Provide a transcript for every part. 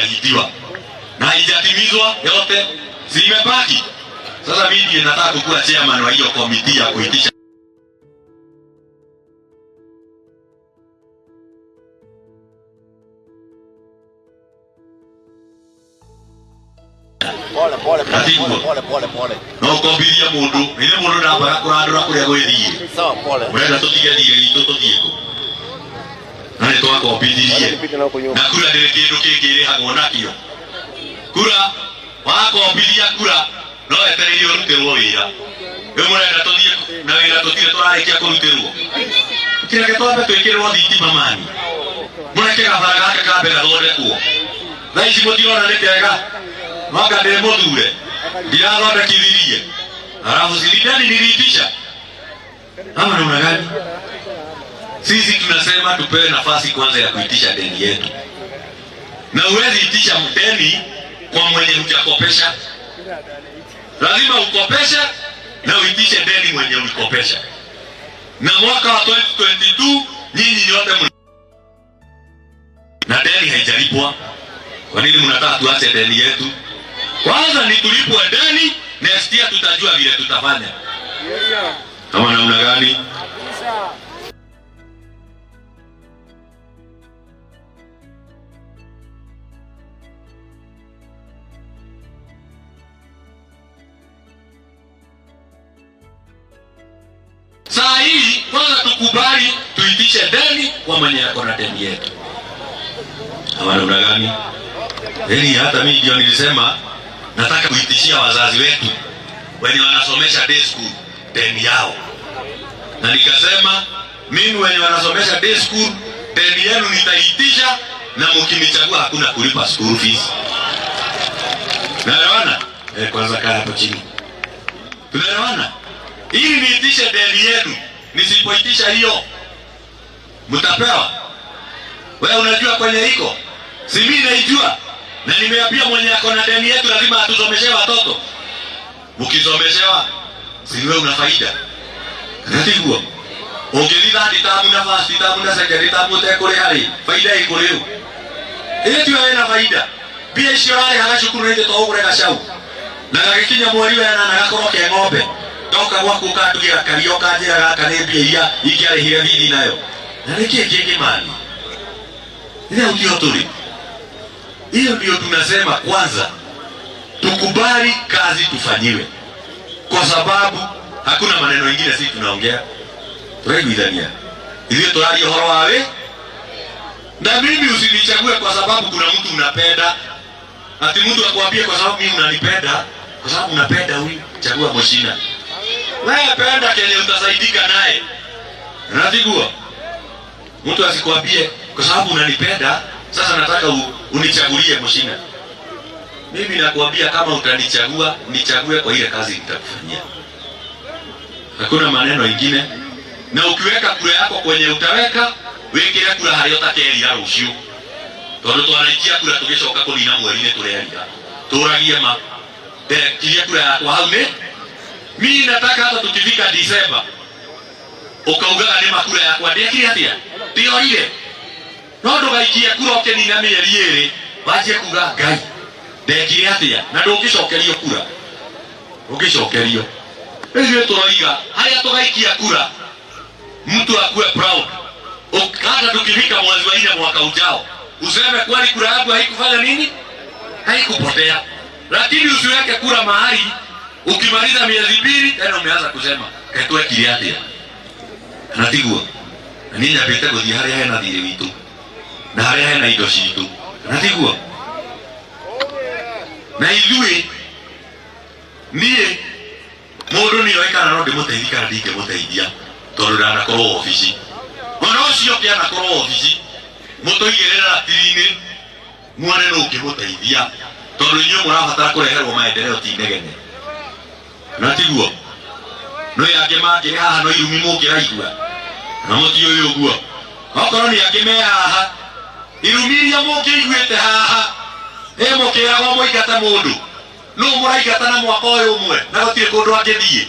Aliahidiwa na haijatimizwa yote, si imebaki. Sasa mimi ndiye nataka kukuwa chairman wa hiyo komiti ya kuitisha. Pole pole pole Katibu. pole pole pole pole. No kombithia mundu ine mundu ndambaga kurandura kuria gwithie. Sawa pole. Urenda tutige thire gitu tuthie ku na nĩ twakombithirie. Nipite na huko nyuma. Na kura ndĩrĩ kĩndũ kĩngĩ ĩrĩhagwo nakĩo. Kura wakombithia kura no wetereire ũrutĩrwo wĩra. Rĩu mũrenda tũthiĩ na wĩra tũtirĩ tũrarĩkia kũrutĩrwo. Tũtireke twambe twĩkĩrĩrwo thitima mani, mũreke gabara gaka kambe gathondekwo. Thaa ici mũtirona nĩ kega, mwaka ndĩ mũthure ndirathondekithirie, halafu silidani niliitisha ama namna gani? Sisi tunasema tupewe nafasi kwanza ya kuitisha deni yetu, na huwezi itisha deni kwa mwenye hujakopesha. Lazima ukopeshe na uitishe deni mwenye ulikopesha. Na mwaka wa 2022 nyinyi nyote mna na deni haijalipwa. Kwa nini mnataka tuache deni yetu? Kwanza ni tulipwe deni, next year tutajua vile tutafanya. Kama namna gani? Saa hii kwanza tukubali tuitishe deni kwa mwenye ako na deni yetu. Ama namna gani? Yaani hata mimi ndio nilisema nataka kuitishia wazazi wetu wenye wanasomesha day school deni yao, na nikasema mimi wenye wanasomesha day school deni yenu nitaitisha, na mkinichagua hakuna kulipa school fees. Naelewana? Kwanza kaa hapo chini. Tunaelewana? Ili niitishe deni yenu, nisipoitisha hiyo mtapewa. Wewe unajua kwenye iko, si mimi naijua, na nimeambia mwenye ako na deni yetu lazima atusomeshe watoto. Mkisomeshewa si wewe una faida. Natiguo ũngĩthi third term na first term na second term ũtekũrĩha rĩ, faida ĩkũ rĩu? Ĩĩ tiwe wĩna faida. Mbia icio ũrarĩhaga cukuru nĩ to ũgũre gacau na gagĩkinya mweri wa ĩnana gakorwo ke ng'ombe, ndoka gwaku ũkandugĩra karia ũkanjĩra gaka nĩ mbia iria ingĩarĩhire bithi nayo. Na nĩkĩ kĩngĩ mani? Rĩu ndio tũrĩ. Hiyo ndio tunasema kwanza tukubali kazi tufanyiwe, kwa sababu hakuna maneno mengine sisi tunaongea turaiguithania ithuĩ tũraria ũhoro wa wĩ na mimi usinichague kwa sababu kuna mtu unapenda, ati mtu akwambie kwa sababu mimi unanipenda, kwa sababu unapenda huyu, chagua Muchina. Wewe penda kenye utasaidika naye, natiguo mtu asikwambie kwa sababu unanipenda sasa nataka unichagulie Muchina. Mimi nakwambia kama utanichagua, nichague kwa ile kazi nitakufanyia. Hakuna maneno ingine. Na ukiweka kura yako kwenye utaweka, wikire kura haria utakerira rucio. Tondu twanaikia kura tugicoka kunina mweri-inĩ turerira. Turagie ma. Ndekirie kura yakwa hau nĩ. Mimi nataka hata tukifika Disemba ukaugaga nĩ makura yakwa ndekire atia? Ndiorire. No ndũgaikie kura ũkĩnina mĩeri ĩrĩ wanjie kuga Ngai ndekire atia, na ndũngĩcokerio kura, ndũngĩcokerio. Ithuĩ tũroiga harĩa tũgaikia kura mtu akuwe proud. Hata tukifika mwezi wa 4 mwaka ujao useme kweli kura yangu haikufanya nini, haikupotea. Lakini usiweke kura mahali ukimaliza miezi 2 tena umeanza kusema ketwekire atia. Na tiguo na niĩ nyambĩte gũthiĩ harĩa hena thirĩ witũ na harĩa hena indo citũ, na tiguo na ithuĩ niĩ mũndũ nĩoĩ kana no ndĩmũteithie kana ndingĩmũteithia tondũ ndanakorwo obici. Ona ũcio ũngĩ anakorwo obici, mũtũigĩrĩre ratiri-inĩ muone nũ ũngĩmũteithia, tondũ inyuĩ mũrabatara kũreherwo maendeleo ti inegene, na tiguo no angĩ mangĩrĩ haha no irumi mũngĩraigua na mũtiũĩ ũguo. Okorwo nĩ angĩ me haha, irumi iria mũngĩiguĩte haha ĩ mũkĩragwo mũingate mũndũ, nũ mũraingata na mwaka ũyũ ũmwe na gũtirĩ kũndũ angĩthiĩ,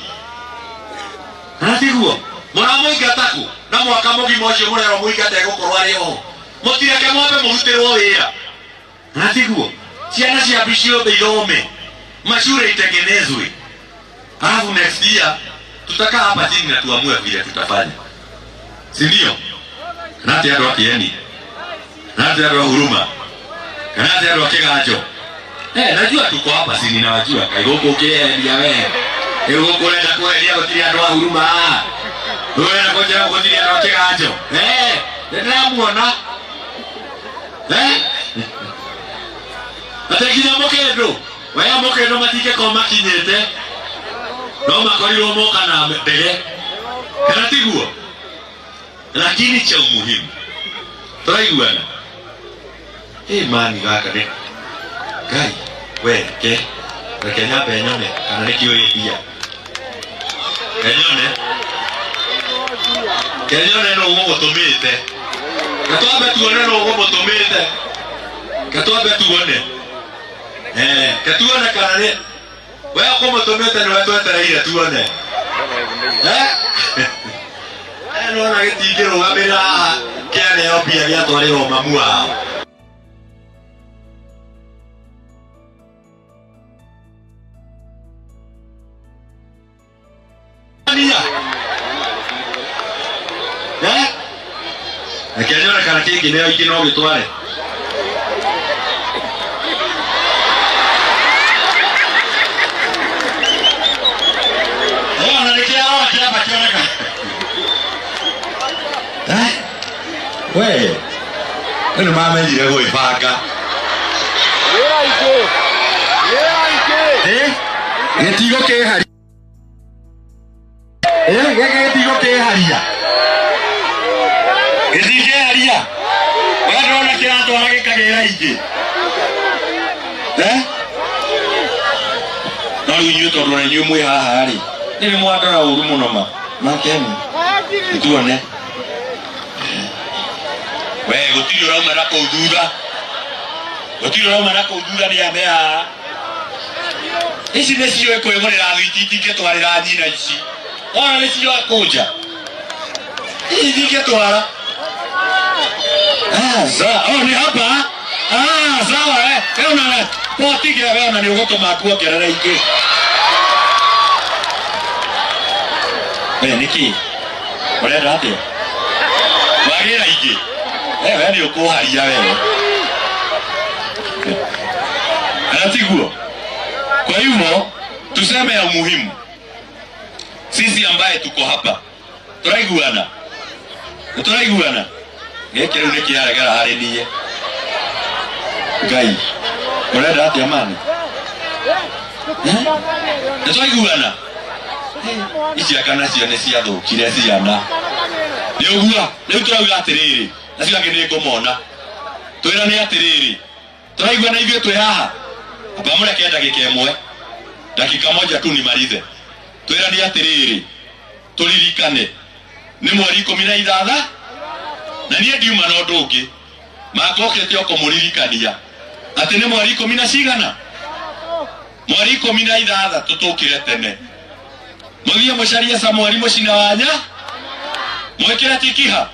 na tiguo mũramũingata kũ na mwaka mũgima ũcio mũrerwo mũingate egũkorwo arĩ oho. Mũtireke mwambe mũrutĩrwo wĩra, Na tiguo ciana cia ciothe ithome, mashure itengenezwe, alafu next year tutakaa hapa chini na tuamue vile tutafanya, si ndio? Kana ti andu a Kieni, kana ti andu a Huruma, kana ti andu a Kiganjo. Eh, najua tuko hapa, si ninawajua. Kai guku ukiendia we. Rĩu gũkũ ũrenda kwendia gũtirĩ andũ a Huruma. Ũrenda kũnjĩra gũtirĩ andũ a Kĩganjo. Eh, nĩndĩramuona. Eh? Atĩ nginya mũkĩndũ. We mũkĩndũ matingĩkorwo makinyĩte. No makorirwo moka na ndege. Kana tiguo? Lakini cha umuhimu. Tũraiguana? Ĩ mani gaka nĩ Ngai, we ke reke nyambe nyone kana nĩ kĩũĩ mbia. Kenyone kenyone nũ ũgũgũtũmĩte. Katwambe tuone nũ ũgũmũtũmĩte. Katwambe tuone. Eh, katuone kana nĩ we ũkũmũtũmĩte nĩwe twetereire tuone. Eh? Eh, nĩwona gĩtingĩrũgamĩrĩra haha kĩaneo mbia gĩatwarĩrwo mamu wao. Nia. Eh? Reke nyone kana kĩngĩ nĩo ingĩ no gĩtware. Eh, ona nĩkĩarora kĩamba kĩoneka. Eh? We, rĩu nĩmamenyire gwĩbanga. Wĩra ingĩ. Wĩra ingĩ. Eh? Gĩtigo kĩharia. Eh, gĩkĩ gĩtigo kĩharia. Gĩtingĩharia. We ndũrona kĩratwara gĩkagĩra ingĩ. Eh? No rĩu inyuĩ tondũ na inyuĩ mwĩ haha rĩ, nĩ nĩ mwandora ũru mũno ma. Makeni. Tuone. We gũtirĩ ũrauma na kũu thutha. Gũtirĩ ũrauma na kũu thutha nĩ ame haha. Ici nĩ ciũĩ kwĩgũrĩra thwiti itingĩtwarĩra nyina ici. Ona nĩ ciũĩ kũnja. Ici itingĩtwara. Ah, sawa. Oh, ni hapa. Ah, sawa eh. Wewe una potige wewe ona nĩ ũgũtũma nguongerere ingĩ. We nĩkĩ? Ũrenda atĩa? Wagĩra ingĩ. Eh, we nĩ ũkũharia wewe. Kana tiguo? Kwa hivyo tuseme ya umuhimu, sisi ambaye tuko hapa turaiguana, turaiguana. Gĩkĩ rĩu nĩ kĩaregera harĩ niĩ. Ngai, ũrenda atĩa mani? Nĩ twaiguana? Ici anga nacio nĩ ciathũkire ciana. Nĩ ũguo, rĩu tũrauga atĩrĩrĩ, acio angĩ nĩ ngũmona. Twĩrane atĩrĩrĩ, tũraiguana ithuĩ twĩ haha? Amba mũreke ndagĩka ĩmwe, dakika moja tu nimalize. Twĩrane atĩrĩrĩ, tũririkane nĩ mweri ikũmi na ithatha na niĩ ndiuma na ũndũ ũngĩ makokĩte o kũmũririkania atĩ nĩ mweri ikũmi na cigana, mweri ikũmi na ithathatũ tũkĩre tene mũthiĩ mũcarie Samueli mũcina wanya mwĩkĩre tikiha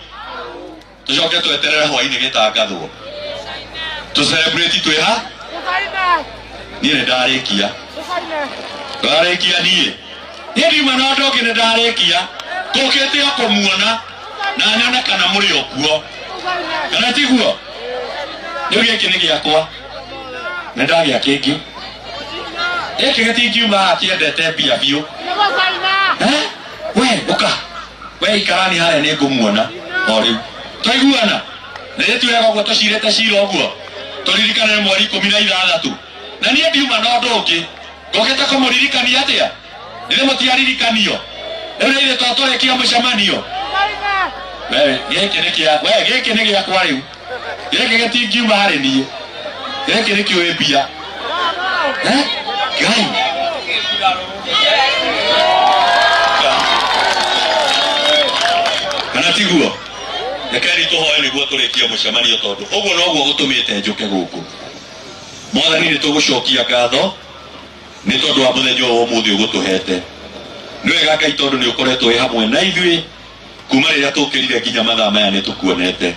tũcoke tweterere hwainĩ gĩtangathwo tũ celebrate twĩ ha. Niĩ nĩ ndarĩkia, ndarĩkia niĩ niĩ ndiuma na ũndũ ũngĩ, nĩ ndarĩkia tũkĩte o kũmuona na nyone kana mũrĩ o kuo kana tiguo. Rĩu gĩkĩ nĩ gĩakwa, nĩ ndagĩa kĩngĩ gĩkĩ gĩtingiuma haha kĩendete mbia biũ. Eh? We ũka, we ikarani harĩa nĩ ngũmuona o rĩu. Twaiguana na ithuĩ wega ũguo tũcirĩte cira ũguo tũririkane mweri ikũmi na ithathatũ na niĩ ndiuma na ũndũ ũngĩ ngũkĩte kũmũririkania atĩa nĩ mũtiaririkanio rĩu nĩ ithuĩ twatũrĩkia mũcemanio. We gĩkĩ nĩ kĩa we, gĩkĩ nĩ gĩakwa rĩu, gĩkĩ gĩtingiuma harĩ niĩ, gĩkĩ nĩ kĩũĩ mbia. Eh? Ngai kana tiguo? Rekeni tũhoe nĩguo tũrĩkie mũcemanio tondũ ũguo noguo gũtũmĩte njũke gũkũ. Mwathani, nĩ tũgũcokia ngatho nĩ tondũ wa mũthenya ũyũ ũmũthĩ ũgũtũhete. Nĩ wega Ngai tondũ nĩ ũkoretwo wĩ hamwe na ithuĩ kuma rĩrĩa tũkĩrire nginya mathaa maya nĩ tũkuonete.